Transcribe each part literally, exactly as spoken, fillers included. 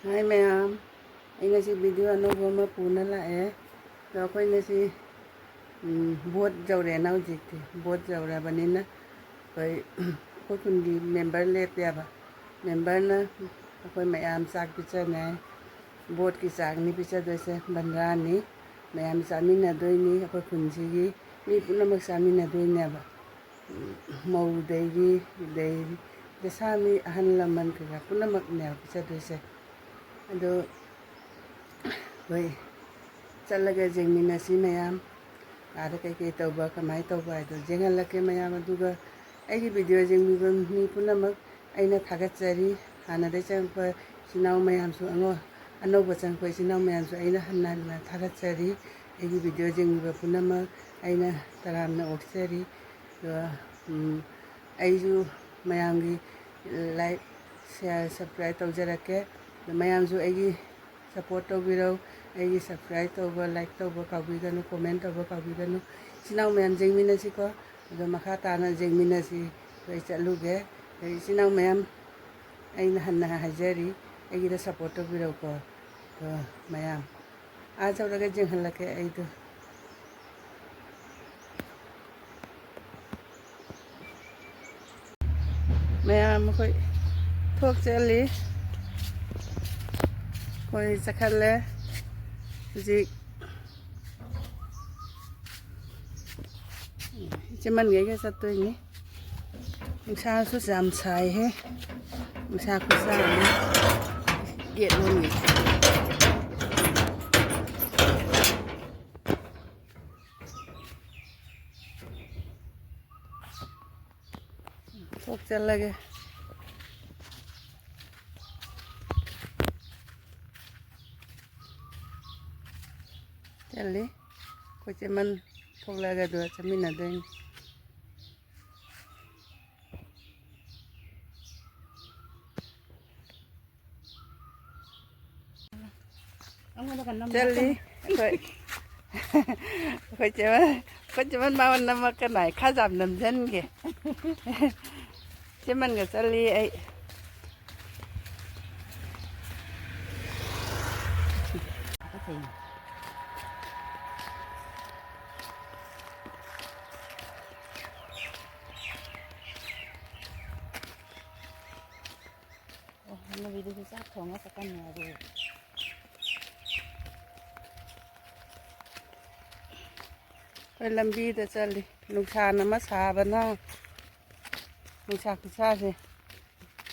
ꯍꯥꯏ ꯃꯌꯥꯝ, ꯑꯩ ꯉꯁꯤ ꯚꯤꯗꯤꯑꯣ ꯑꯅꯧꯕ ꯑꯃ ꯄꯨꯅ ꯂꯥꯛꯑꯦ꯫ ꯑꯗꯣ ꯑꯩꯈꯣꯏ ꯉꯁꯤ, ꯎꯝ, ꯚꯣꯠ ꯌꯧꯔꯦꯅ ꯍꯧꯖꯤꯛꯇꯤ꯫ ꯚꯣꯠ ꯌꯧꯔꯕꯅꯤꯅ ꯑꯩꯈꯣꯏ, ꯑꯩꯈꯣꯏ ꯈꯨꯟꯒꯤ ꯃꯦꯝꯕꯔ ꯂꯦꯞꯄꯦꯕ꯫ ꯃꯦꯝꯕꯔꯅ ꯑꯩꯈꯣꯏ ꯃꯌꯥꯝ ꯆꯥꯛ ꯄꯤꯖꯅꯤ꯫ ꯚꯣꯠꯀꯤ ꯆꯥꯛꯅꯤ ꯄꯤꯖꯗꯣꯏꯁꯦ, ꯕꯟꯗ꯭ꯔꯥꯅꯤ꯫ ꯃꯌꯥꯝ ꯆꯥꯃꯤꯟꯅꯗꯣꯏꯅꯤ꯫ ꯑꯩꯈꯣꯏ ꯈꯨꯟꯁꯤꯒꯤ ꯃꯤ ꯄꯨꯝꯅꯃꯛ ꯆꯥꯃꯤꯟꯅꯗꯣꯏꯅꯦꯕ꯫ ꯃꯧꯗꯒꯤ, ꯑꯗꯩ ꯂꯩꯁꯥꯕꯤ, ꯑꯍꯜ ꯂꯃꯟ ꯀꯩꯀꯥ ꯄꯨꯝꯅꯃꯛꯅꯦꯕ ꯄꯤꯖꯗꯣꯏꯁꯦ꯫ ꯑꯗꯣ ꯑꯩꯈꯣꯏ ꯆꯠꯂꯒ ꯌꯦꯡꯃꯤꯟꯅꯁꯤ ꯃꯌꯥꯝ꯫ ꯑꯥꯗ ꯀꯩꯀꯩ ꯇꯧꯕ, ꯀꯃꯥꯏꯅ ꯇꯧꯕ ꯍꯥꯏꯗꯣ ꯌꯦꯡꯍꯜꯂꯛꯀꯦ ꯃꯌꯥꯝ꯫ ꯑꯗꯨꯒ ꯑꯩꯒꯤ ꯚꯤꯗꯤꯑꯣ ꯌꯦꯡꯕꯤꯕ ꯃꯤ ꯄꯨꯝꯅꯃꯛ ꯑꯩꯅ ꯊꯥꯒꯠꯆꯔꯤ꯫ ꯍꯥꯟꯅꯗꯩ ꯆꯪꯉꯛꯄ ꯏꯆꯤꯟ ꯏꯅꯥꯎ ꯃꯌꯥꯝꯁꯨ, ꯑꯉꯧ-, ꯑꯅꯧꯕ ꯆꯪꯉꯛꯄ ꯏꯆꯤꯟ ꯏꯅꯥꯎ ꯃꯌꯥꯝꯁꯨ ꯑꯩꯅ ꯍꯟꯅ ꯍꯟꯅ ꯊꯥꯒꯠꯆꯔꯤ꯫ ꯑꯩꯒꯤ ꯚꯤꯗꯤꯑꯣ ꯌꯦꯡꯕꯤꯕ ꯄꯨꯝꯅꯃꯛ ꯑꯩꯅ ꯇꯔꯥꯝꯅ ꯑꯣꯛꯆꯔꯤ꯫ ꯑꯗꯨꯒ, ꯎꯝ, ꯑꯩꯁꯨ ꯃꯌꯥꯝꯒꯤ like, share, subscribe ꯇꯧꯖꯔꯛꯀꯦ꯫ ꯑꯗꯣ ꯃꯌꯥꯝꯁꯨ ꯑꯩꯒꯤ support ꯇꯧꯕꯤꯔꯧ꯫ ꯑꯩꯒꯤ subscribe ꯇꯧꯕ, like ꯇꯧꯕ ꯀꯥꯎꯕꯤꯒꯅꯨ, comment ꯇꯧꯕ ꯀꯥꯎꯕꯤꯒꯅꯨ꯫ ꯏꯆꯤꯟ ꯏꯅꯥꯎ ꯃꯌꯥꯝ ꯌꯦꯡꯃꯤꯟꯅꯁꯤꯀꯣ꯫ ꯑꯗꯣ ꯃꯈꯥ ꯇꯥꯅ ꯌꯦꯡꯃꯤꯟꯅꯁꯤ ꯑꯩꯈꯣꯏ꯫ ꯆꯠꯂꯨꯒꯦ꯫ ꯑꯗꯩ ꯏꯆꯤꯟ ꯏꯅꯥꯎ ꯃꯌꯥꯝ, ꯑꯩꯅ ꯍꯟꯅ ꯍꯥꯏꯖꯔꯤ, ꯑꯩꯒꯤꯗ support ꯇꯧꯕꯤꯔꯧꯀꯣ꯫ ꯑꯗꯣ ꯃꯌꯥꯝ, ꯑꯥ ꯌꯧꯔꯒ ꯌꯦꯡꯍꯜꯂꯛꯀꯦ ꯑꯩꯗꯣ꯫ ꯃꯌꯥꯝ ꯑꯩꯈꯣꯏ ꯊꯣꯛ ꯆꯠꯂꯤ꯫ ꯑꯩꯈꯣꯏ ꯆꯠꯈꯠꯂꯦ꯫ ꯍꯧꯖꯤꯛ ꯏꯆꯦꯃꯟꯒꯩꯒ ꯆꯠꯇꯣꯏꯅꯤ꯫ ꯅꯨꯡꯁꯥꯁꯨ ꯌꯥꯝ ꯁꯥꯏꯍꯦ꯫ ꯅꯨꯡꯁꯥ ꯈꯨꯁꯥ ꯑꯃ꯫ ꯒꯦꯠ ꯂꯣꯟꯒꯦ꯫ ꯊꯣꯛ ꯆꯠꯂꯒꯦ꯫ ꯆꯠꯂꯤ꯫ ꯑꯩꯈꯣꯏ ꯆꯦꯃꯟ ꯊꯣꯛꯂꯛꯑꯒ ꯑꯗꯨꯒ ꯆꯠꯃꯤꯟꯅꯗꯣꯏꯅꯤ꯫ ꯆꯠꯂꯤ ꯑꯩꯈꯣꯏ꯫ ꯑꯩꯈꯣꯏ ꯆꯦꯃꯟ, ꯑꯩꯈꯣꯏ ꯆꯦꯃꯟ ꯃꯉꯣꯟ ꯅꯝꯃꯛꯀꯅꯥꯏ ꯈꯔ ꯌꯥꯝ ꯅꯝꯁꯤꯟꯒꯦ꯫ ꯆꯦꯃꯟꯒ ꯆꯠꯂꯤ ꯑꯩ꯫ ꯊꯦꯡ꯫ ꯑꯣ, ꯍꯅꯨꯕꯤꯗꯨꯁꯨ ꯆꯥꯛ ꯊꯣꯡꯉ ꯆꯠꯀꯅꯤ ꯍꯥꯏꯕ꯫ ꯑꯩꯈꯣꯏ ꯂꯝꯕꯤꯗ ꯆꯠꯂꯤ꯫ ꯅꯨꯡꯁꯥꯅ ꯑꯃ ꯁꯥꯕꯅ, ꯅꯨꯡꯁꯥ ꯈꯨꯁꯥꯁꯦ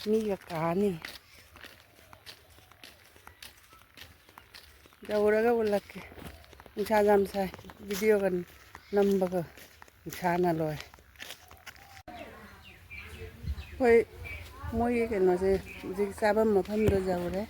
ꯃꯤꯒ ꯀꯥꯅꯤ꯫ ꯌꯧꯔꯒ ꯎꯠꯂꯛꯀꯦ꯫ ꯅꯨꯡꯁꯥ ꯌꯥꯝ ꯁꯥꯏ, ꯚꯤꯗꯤꯑꯣꯒ ꯅꯝꯕꯒ ꯅꯨꯡꯁꯥꯅ ꯂꯣꯏ꯫ ꯑꯩꯈꯣꯏ ꯃꯣꯏꯒꯤ ꯀꯩꯅꯣꯁꯦ, ꯍꯧꯖꯤꯛ ꯆꯥꯐꯝ ꯃꯐꯝꯗꯣ ꯌꯧꯔꯦ꯫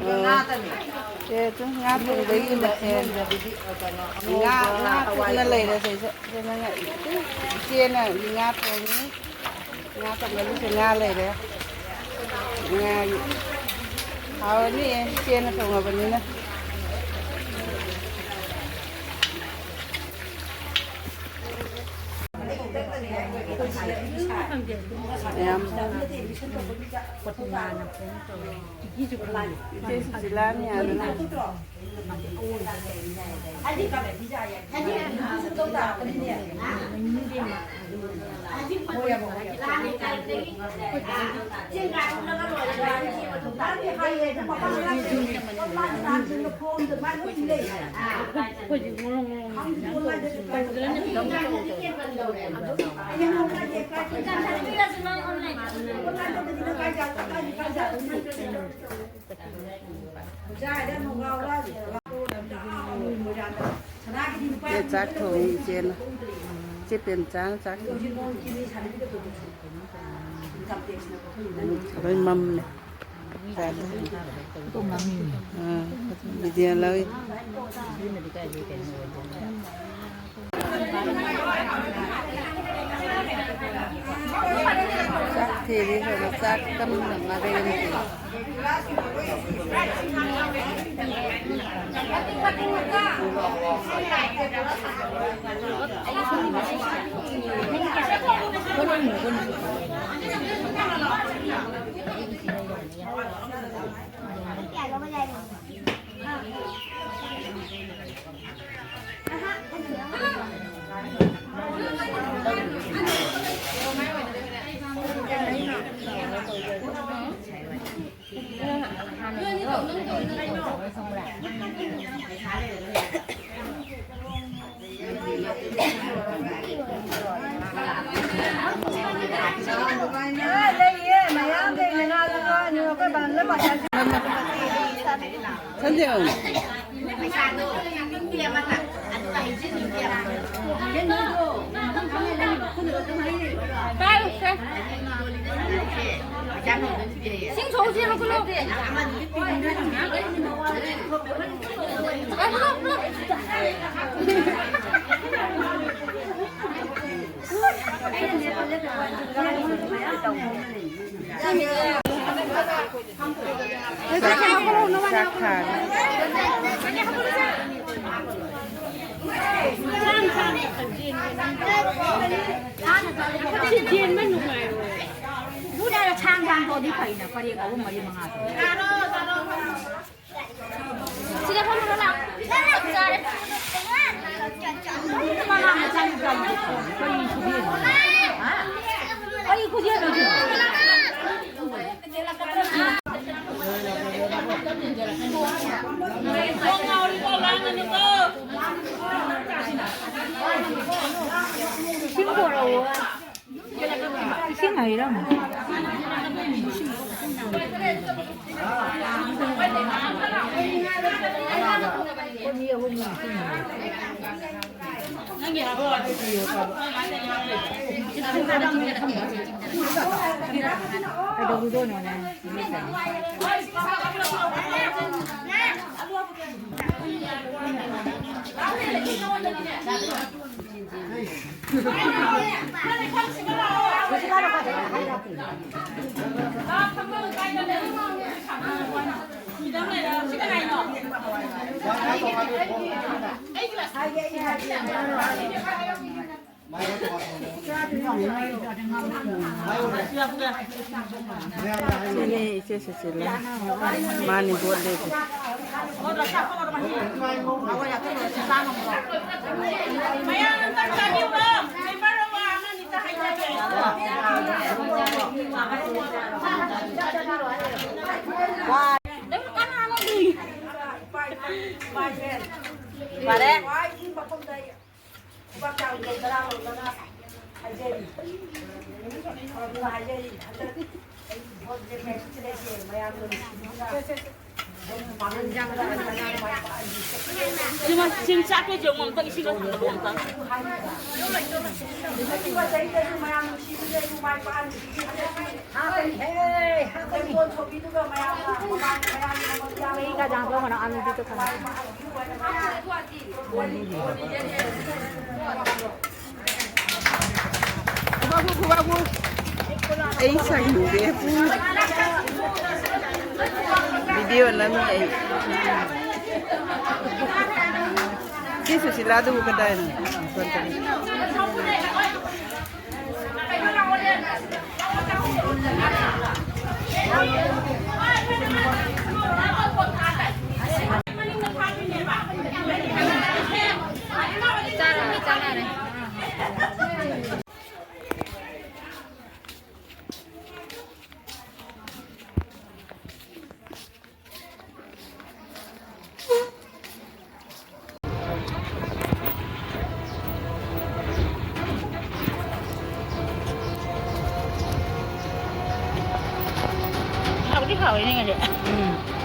ꯑꯣ꯫ ꯁꯦ, ꯑꯗꯨꯝ ꯉꯥ ꯊꯣꯡꯕꯒꯤ ꯃꯊꯦꯜ꯫ ꯉꯥ, ꯉꯥ ꯀꯨꯞꯅ ꯂꯩꯔꯦ ꯁꯤꯗꯩꯁꯤꯗ꯫ ꯁꯤꯗꯅ ꯏꯆꯦꯅ ꯉꯥ ꯊꯣꯡꯉꯤ꯫ ꯉꯥ ꯊꯣꯡꯕꯒꯤꯁꯨ ꯉꯥ ꯂꯩꯔꯦ꯫ ꯉꯥꯒꯤ ꯍꯥꯎꯔꯅꯤꯌꯦ, ꯏꯆꯦꯅ ꯊꯣꯡꯉꯕꯅꯤꯅ꯫ ꯌꯥꯝ ꯏꯆꯦ ꯁꯨꯁꯤꯂꯥ ꯃꯌꯥꯝꯅ ꯏꯆꯦ ꯆꯥꯛ ꯊꯣꯡꯉꯤ ꯏꯆꯦꯅ꯫ ꯏꯆꯦ ꯄꯦꯝꯆꯥꯅ ꯆꯥꯛ ꯊꯣꯡꯉꯤ꯫ ꯂꯣꯏ ꯃꯝꯃꯦ꯫ ꯑꯥ, ꯚꯤꯗꯤꯑꯣ ꯂꯧꯏ꯫ ꯆꯥꯛ ꯆꯥꯛ ꯀꯟꯅ ꯃꯔꯩ ꯁꯟꯗꯦ ꯑꯣꯏꯅ꯫ ꯏꯁꯤꯡ ꯁꯣꯛꯎꯁꯤ ꯍꯧꯒꯠꯂꯣ꯫ ꯆꯥꯛ ꯊꯥꯔꯦ꯫ ꯁꯤ ꯆꯦꯟꯕ ꯅꯨꯡꯉꯥꯏꯔꯣꯏ꯫ ꯁꯥꯡ ꯁꯥꯡ ꯊꯣꯛꯑꯗꯤ ꯐꯩꯅ, ꯄꯔꯦꯡ ꯑꯍꯨꯝ ꯃꯔꯤ ꯃꯉꯥ ꯊꯣꯛꯑꯗꯤ꯫ ꯁꯤꯗ ꯐꯝꯃꯨꯔꯣ ꯂꯥꯎ꯫ ꯆꯞ ꯆꯥꯔꯦ꯫ ꯃꯃꯥ ꯃꯆꯥ ꯅꯨꯄꯥ ꯀꯔꯤ ꯈꯨꯗꯦꯡꯅꯣ? ꯍꯥ? ꯀꯔꯤ ꯈꯨꯗꯦꯡꯅꯣ ꯁꯤꯕꯣ? ꯏꯁꯤꯡ ꯄꯨꯔꯛꯑꯣ꯫ ꯏꯁꯤꯡ ꯍꯩꯔꯝꯃꯣ꯫ ꯀꯩꯗꯧꯔꯨꯗꯣꯏꯅꯣꯅꯦ? ꯁꯤꯅꯤ ꯏꯆꯦ ꯁꯨꯁꯤꯂꯥ꯫ ꯃꯥꯅꯤ ꯚꯣꯠ ꯂꯦꯞꯄꯤ꯫ ꯐꯔꯦ꯫ ꯈꯨꯕꯥꯛ ꯆꯥꯎꯅ ꯇꯔꯥ ꯂꯧꯗꯅ ꯍꯥꯏꯖꯔꯤ꯫ ꯑꯗꯨꯅ ꯍꯥꯏꯖꯔꯤ, ꯍꯟꯗꯛ ꯑꯩ ꯚꯣꯠ ꯂꯦꯞꯄ ꯍꯥꯏꯕꯁꯤ ꯂꯩꯇꯦ, ꯃꯌꯥꯝꯅ ꯅꯨꯡꯁꯤꯕꯤꯗꯨꯅ ꯑꯗꯨꯝ ꯄꯥꯡꯒꯟ ꯆꯥꯛꯄꯗ ꯃꯥꯏ ꯄꯥꯛꯍꯟꯕꯤꯁꯦ꯫ ꯁꯤꯃ, ꯁꯤꯃ ꯆꯥꯛꯇꯣ ꯌꯦꯡꯉꯣ ꯑꯝꯇ, ꯏꯁꯤꯡ ꯑꯁꯥꯕꯗꯣ ꯑꯝꯇ꯫ ꯑꯗꯨꯒ ꯆꯍꯤꯗꯁꯨ ꯃꯌꯥꯝ ꯅꯨꯡꯁꯤꯕꯤꯗꯁꯨ ꯃꯥꯏ ꯄꯥꯛꯍꯟꯕꯤꯒꯤ ꯍꯟꯗꯛꯀꯤ ꯍꯥꯞꯄꯅꯤꯍꯦ, ꯍꯥꯞꯄꯅꯤ꯫ ꯂꯦꯡꯒꯣꯜ ꯊꯣꯛꯄꯤꯗꯨꯒ ꯃꯌꯥꯝꯅ ꯃꯃꯥꯡ ꯃꯌꯥꯝꯒꯤ ꯃꯃꯥꯡ ꯌꯥꯝꯅ ꯃꯥꯏ ꯄꯥꯛꯍꯟꯕꯤꯌꯨ ꯍꯥꯏꯅ ꯃꯌꯥꯝ ꯑꯩ ꯁꯪꯗꯦ꯫ ꯚꯤꯗꯤꯑꯣ ꯅꯝꯃꯤ ꯑꯩ꯫ ꯁꯤ ꯁꯨꯁꯤꯂꯥꯗꯨꯕꯨ ꯀꯗꯥꯏꯅꯣ? ꯆꯥꯔꯦ, ꯆꯥꯅꯔꯦ꯫ ꯍꯥꯎꯗꯤ ꯍꯥꯎꯋꯤꯅꯦ ꯉꯁꯤ꯫ ꯎꯝ꯫